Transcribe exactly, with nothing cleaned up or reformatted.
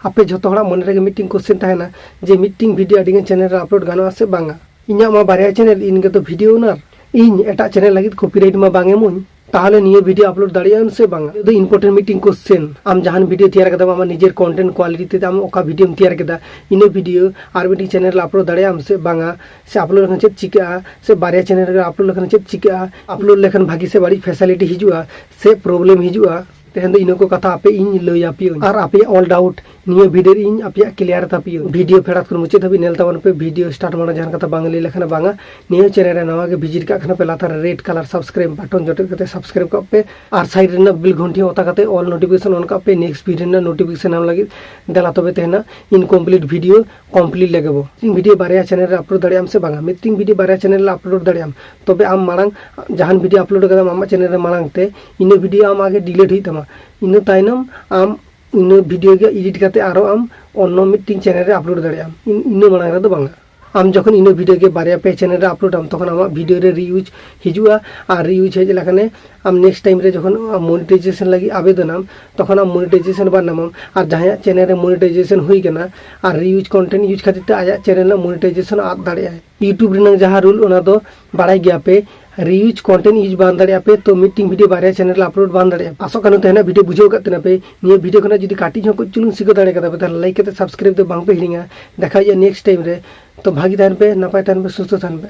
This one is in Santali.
ᱟᱯᱮ ᱡᱷᱚᱛᱚ ᱦᱚᱲᱟᱜ ᱢᱚᱱᱮ ᱨᱮᱜᱮ ᱢᱤᱫᱴᱤᱝ ᱠᱚᱥᱪᱮᱱ ᱛᱟᱦᱮᱱᱟ ᱡᱮ ᱢᱤᱫᱴᱤᱝ ᱵᱷᱤᱰᱤᱭᱳ ᱟᱹᱰᱤᱜᱟᱱ ᱪᱮᱱᱮᱞ ᱨᱮ ᱟᱯᱞᱳᱰ ᱜᱟᱱᱚᱜᱼᱟ ᱥᱮ ᱵᱟᱝᱟ? ᱤᱧᱟᱹᱜ ᱢᱟ ᱵᱟᱨᱭᱟ ᱪᱮᱱᱮᱞ, ᱤᱧ ᱜᱮᱛᱚ ᱵᱷᱤᱰᱤᱭᱳ ᱳᱱᱟᱨ, ᱤᱧ ᱮᱴᱟᱜ ᱪᱮᱱᱮᱞ ᱞᱟᱹᱜᱤᱫ ᱠᱚᱯᱤᱨᱟᱭᱤᱴ ᱢᱟ ᱵᱟᱝ ᱮᱢᱚᱧ᱾ ᱛᱟᱦᱚᱞᱮ ᱱᱤᱭᱟᱹ ᱵᱷᱤᱰᱤᱭᱳ ᱟᱯᱞᱳᱰ ᱫᱟᱲᱮᱭᱟᱜ ᱟᱢ ᱥᱮ ᱵᱟᱝᱟ? ᱱᱤᱭᱟᱹ ᱫᱚ ᱤᱢᱯᱚᱨᱴᱮᱱᱴ ᱢᱤᱫᱴᱤᱝ ᱠᱚᱥᱪᱮᱱ᱾ ᱟᱢ ᱡᱟᱦᱟᱱ ᱵᱷᱤᱰᱤᱭᱳ ᱛᱮᱭᱟᱨ ᱠᱟᱫᱟᱢ, ᱟᱢᱟᱜ ᱱᱤᱡᱮᱨ ᱠᱚᱱᱴᱮᱱᱴ ᱠᱣᱟᱞᱤᱴᱤ ᱛᱮ ᱟᱢ ᱚᱠᱟ ᱵᱷᱤᱰᱤᱭᱳᱢ ᱛᱮᱭᱟᱨ ᱠᱮᱫᱟ, ᱤᱱᱟᱹ ᱵᱷᱤᱰᱤᱭᱳ ᱟᱨ ᱢᱤᱫᱴᱤᱝ ᱪᱮᱱᱮᱞ ᱨᱮ ᱟᱯᱞᱳᱰ ᱫᱟᱲᱮᱭᱟᱜ ᱟᱢ ᱥᱮ ᱵᱟᱝᱟ? ᱥᱮ ᱟᱯᱞᱳᱰ ᱞᱮᱠᱷᱟᱱ ᱪᱮᱫ ᱪᱤᱠᱟᱹᱜᱼᱟ? ᱥᱮ ᱵᱟᱨᱭᱟ ᱪᱮᱱᱮᱞ ᱨᱮ ᱟᱯᱞᱳᱰ ᱞᱮᱠᱷᱟᱱ ᱪᱮᱫ ᱪᱤᱠᱟᱹᱜᱼᱟ? ᱟᱯᱞᱳᱰ ᱞᱮᱠᱷᱟᱱ ᱵᱷᱟᱹᱜᱤ ᱥᱮ ᱵᱟᱹᱲᱤᱡ ᱯᱷᱮᱥᱟᱞᱤᱴᱤ ᱦᱤᱡᱩᱜᱼᱟ ᱥᱮ ᱯᱨᱚᱵᱞᱮᱢ ᱦᱤᱡᱩᱜᱼᱟ? ᱛᱮᱦᱮᱧ ᱫᱚ ᱤᱱᱟᱹ ᱠᱚ ᱠᱟᱛᱷᱟ ᱟᱯᱮ ᱤᱧ ᱞᱟᱹᱭ ᱟᱯᱮᱭᱟᱹᱧ᱾ ᱟᱨ ᱟᱯᱮᱭᱟᱜ ᱚᱞ ᱰᱟᱣᱩᱴ ᱱᱤᱭᱟᱹ ᱵᱷᱤᱰᱤᱭᱳ ᱨᱮ ᱤᱧ ᱟᱯᱮᱭᱟᱜ ᱠᱞᱤᱭᱟᱨ ᱛᱟᱯᱮᱭᱟᱹᱧ᱾ ᱵᱷᱤᱰᱤᱭᱳ ᱯᱷᱮᱰᱟᱛ ᱠᱷᱚᱱ ᱢᱩᱪᱟᱹᱫ ᱫᱷᱟᱹᱵᱤᱡ ᱧᱮᱞ ᱛᱟᱵᱚᱱ ᱯᱮ᱾ ᱵᱷᱤᱰᱤᱭᱳ ᱥᱴᱟᱨᱴ ᱢᱟᱲᱟᱝ ᱡᱟᱦᱟᱱ ᱠᱟᱛᱷᱟ ᱵᱟᱝ ᱞᱟᱹᱭ ᱞᱮᱠᱷᱟᱱ ᱵᱟᱝᱟ᱾ ᱱᱤᱭᱟᱹ ᱪᱮᱱᱮᱞ ᱨᱮ ᱱᱟᱣᱟ ᱜᱮ ᱵᱷᱤᱡᱤᱴ ᱠᱟᱜ ᱠᱷᱟᱱ ᱯᱮ, ᱞᱟᱛᱟᱨ ᱨᱮ ᱨᱮᱰ ᱠᱟᱞᱟᱨ ᱥᱟᱵᱥᱠᱨᱟᱭᱤᱵ ᱵᱟᱴᱚᱱ ᱡᱚᱴᱮᱫ ᱠᱟᱛᱮ ᱥᱟᱵᱥᱠᱨᱟᱭᱤᱵ ᱠᱟᱜ ᱯᱮ᱾ ᱟᱨ ᱥᱟᱭᱤᱰ ᱨᱮᱱᱟᱜ ᱵᱮᱞ ᱜᱷᱚᱱᱴᱤ ᱚᱛᱟ ᱠᱟᱛᱮ ᱚᱞ ᱱᱳᱴᱤᱯᱷᱤᱠᱮᱥᱚᱱ ᱚᱱ ᱠᱟᱜ ᱯᱮ, ᱱᱮᱠᱥᱴ ᱵᱷᱤᱰᱤᱭᱳ ᱨᱮᱱᱟᱜ ᱱᱳᱴᱤᱯᱷᱤᱠᱮᱥᱚᱱ ᱧᱟᱢ ᱞᱟᱹᱜᱤᱫ᱾ ᱫᱮᱞᱟ ᱛᱚᱵᱮ ᱛᱮᱦᱮᱧᱟᱜ ᱤᱱᱠᱚᱢᱯᱞᱤᱴ ᱵᱷᱤᱰᱤᱭᱳ ᱠᱚᱢᱯᱞᱤᱴ ᱞᱮᱜᱮ ᱵᱚ᱾ ᱢᱤᱫᱴᱤᱝ ᱵᱷᱤᱰᱤᱭᱳ ᱵᱟᱨᱭᱟ ᱪᱮᱱᱮᱞ ᱨᱮ ᱟᱯᱞᱳᱰ ᱫᱟᱲᱮᱭᱟᱜ ᱟᱢ ᱥᱮ ᱵᱟᱝᱟ? ᱢᱤᱫᱴᱤᱝ ᱵᱷᱤᱰᱤᱭᱳ ᱵᱟᱨᱭᱟ ᱪᱮᱱᱮᱞ ᱨᱮ ᱟᱯᱞᱳᱰ ᱫᱟᱲᱮᱭᱟᱜ ᱟᱢ, ᱛᱚᱵᱮ ᱟᱢ ᱢᱟᱲᱟᱝ ᱡᱟᱦᱟᱱ ᱵᱷᱤᱰᱤᱭᱳ ᱟᱯᱞᱳᱰ ᱠᱟᱫᱟᱢ ᱟᱢᱟᱜ ᱪᱮᱱᱮᱞ ᱨᱮ ᱢᱟᱲᱟᱝ ᱛᱮ, ᱤᱱᱟᱹ ᱵᱷᱤᱰᱤᱭᱳ ᱟᱢ ᱟᱜᱮ ᱰᱤᱞᱤᱴ ᱦᱩᱭᱩᱜ ᱛᱟᱢᱟ᱾ ᱤᱱᱟᱹ ᱛᱟᱭᱱᱚᱢ ᱟᱢ ᱤᱱᱟᱹ ᱵᱷᱤᱰᱤᱭᱳ ᱜᱮ ᱮᱰᱤᱴ ᱠᱟᱛᱮ ᱟᱨᱦᱚᱸ ᱟᱢ ᱚᱱᱱᱚ ᱢᱤᱫᱴᱤᱝ ᱪᱮᱱᱮᱞ ᱨᱮ ᱟᱯᱞᱳᱰ ᱫᱟᱲᱮᱭᱟᱜ ᱟᱢ᱾ ᱤᱱ-, ᱤᱱᱟᱹ ᱢᱟᱲᱟᱝ ᱨᱮᱫᱚ ᱵᱟᱝᱟ᱾ ᱟᱢ ᱡᱚᱠᱷᱚᱱ ᱤᱱᱟᱹ ᱵᱷᱤᱰᱤᱭᱳ ᱜᱮ ᱵᱟᱨᱭᱟ ᱯᱮ ᱪᱮᱱᱮᱞ ᱨᱮ ᱟᱯᱞᱳᱰ ᱟᱢ, ᱛᱚᱠᱷᱚᱱ ᱟᱢᱟᱜ ᱵᱷᱤᱰᱤᱭᱳ ᱨᱮ ᱨᱤᱭᱩᱡᱽ ᱦᱤᱡᱩᱜᱼᱟ, ᱟᱨ ᱨᱤᱭᱩᱡᱽ ᱦᱮᱡ ᱞᱮᱠᱷᱟᱱᱮ ᱟᱢ ᱱᱮᱠᱥᱴ ᱴᱟᱭᱤᱢ ᱨᱮ ᱡᱚᱠᱷᱚᱱ ᱢᱚᱱᱤᱴᱟᱭᱡᱮᱥᱚᱱ ᱞᱟᱹᱜᱤᱫ ᱟᱵᱮᱫᱚᱱᱟᱢ, ᱛᱚᱠᱷᱚᱱ ᱟᱢ ᱢᱚᱱᱤᱴᱟᱭᱡᱮᱥᱚᱱ ᱵᱟᱢ ᱧᱟᱢᱟᱢ᱾ ᱟᱨ ᱡᱟᱦᱟᱸᱭᱟᱜ ᱪᱮᱱᱮᱞ ᱨᱮ ᱢᱚᱱᱤᱴᱟᱭᱡᱮᱥᱚᱱ ᱦᱩᱭ ᱠᱟᱱᱟ ᱟᱨ ᱨᱤᱭᱩᱡᱽ ᱠᱚᱱᱴᱮᱱᱴ ᱤᱭᱩᱡᱽ ᱠᱷᱟᱹᱛᱤᱨ ᱛᱮ ᱟᱭᱟᱜ ᱪᱮᱱᱮᱞ ᱨᱮᱱᱟᱜ ᱢᱚᱱᱤᱴᱟᱭᱡᱮᱥᱚᱱ ᱟᱫ ᱫᱟᱲᱮᱭᱟᱜᱼᱟᱭ᱾ YouTube ᱨᱮᱱᱟᱜ ᱡᱟᱦᱟᱸ ᱨᱩᱞ, ᱚᱱᱟ ᱫᱚ ᱵᱟᱲᱟᱭ ᱜᱮᱭᱟ ᱯᱮ, ᱨᱤᱭᱩᱡᱽ ᱠᱚᱱᱴᱮᱱᱴ ᱤᱭᱩᱡᱽ ᱵᱟᱝ ᱫᱟᱲᱮᱭᱟᱜᱼᱟ ᱯᱮ, ᱛᱚ ᱢᱤᱫᱴᱤᱝ ᱵᱷᱤᱰᱤᱭᱳ ᱵᱟᱨᱭᱟ ᱪᱮᱱᱮᱞ ᱨᱮ ᱟᱯᱞᱳᱰ ᱵᱟᱝ ᱫᱟᱲᱮᱭᱟᱜᱼᱟ᱾ ᱟᱥᱚᱜ ᱠᱟᱱᱟ ᱛᱮᱦᱮᱧᱟᱜ ᱵᱷᱤᱰᱤᱭᱳ ᱵᱩᱡᱷᱟᱹᱣ ᱠᱟᱜ ᱛᱟᱦᱮᱱᱟ ᱯᱮ᱾ ᱱᱤᱭᱟᱹ ᱵᱷᱤᱰᱤᱭᱳ ᱠᱷᱚᱱᱟᱜ ᱡᱩᱫᱤ ᱠᱟᱹᱴᱤᱡ ᱦᱚᱸ ᱠᱚ ᱪᱩᱞᱩᱝ ᱥᱤᱠᱷᱟᱹᱣ ᱫᱟᱲᱮ ᱠᱟᱫᱟ ᱯᱮ, ᱛᱟᱦᱚᱞᱮ ᱞᱟᱭᱤᱠ ᱠᱟᱛᱮ ᱥᱟᱵᱥᱠᱨᱟᱭᱤᱵ ᱫᱚ ᱵᱟᱝ ᱯᱮ ᱦᱤᱲᱤᱧᱟ᱾ ᱫᱮᱠᱷᱟ ᱦᱩᱭᱩᱜᱼᱟ ᱱᱮᱠᱥᱴ ᱴᱟᱭᱤᱢ ᱨᱮ᱾ ᱛᱚ ᱵᱷᱟᱹᱜᱤ ᱛᱟᱦᱮᱱ ᱯᱮ, ᱱᱟᱯᱟᱭ ᱛᱟᱦᱮᱱ ᱯᱮ, ᱥᱩᱥᱛᱷᱚ ᱛᱟᱦᱮᱱ ᱯᱮ᱾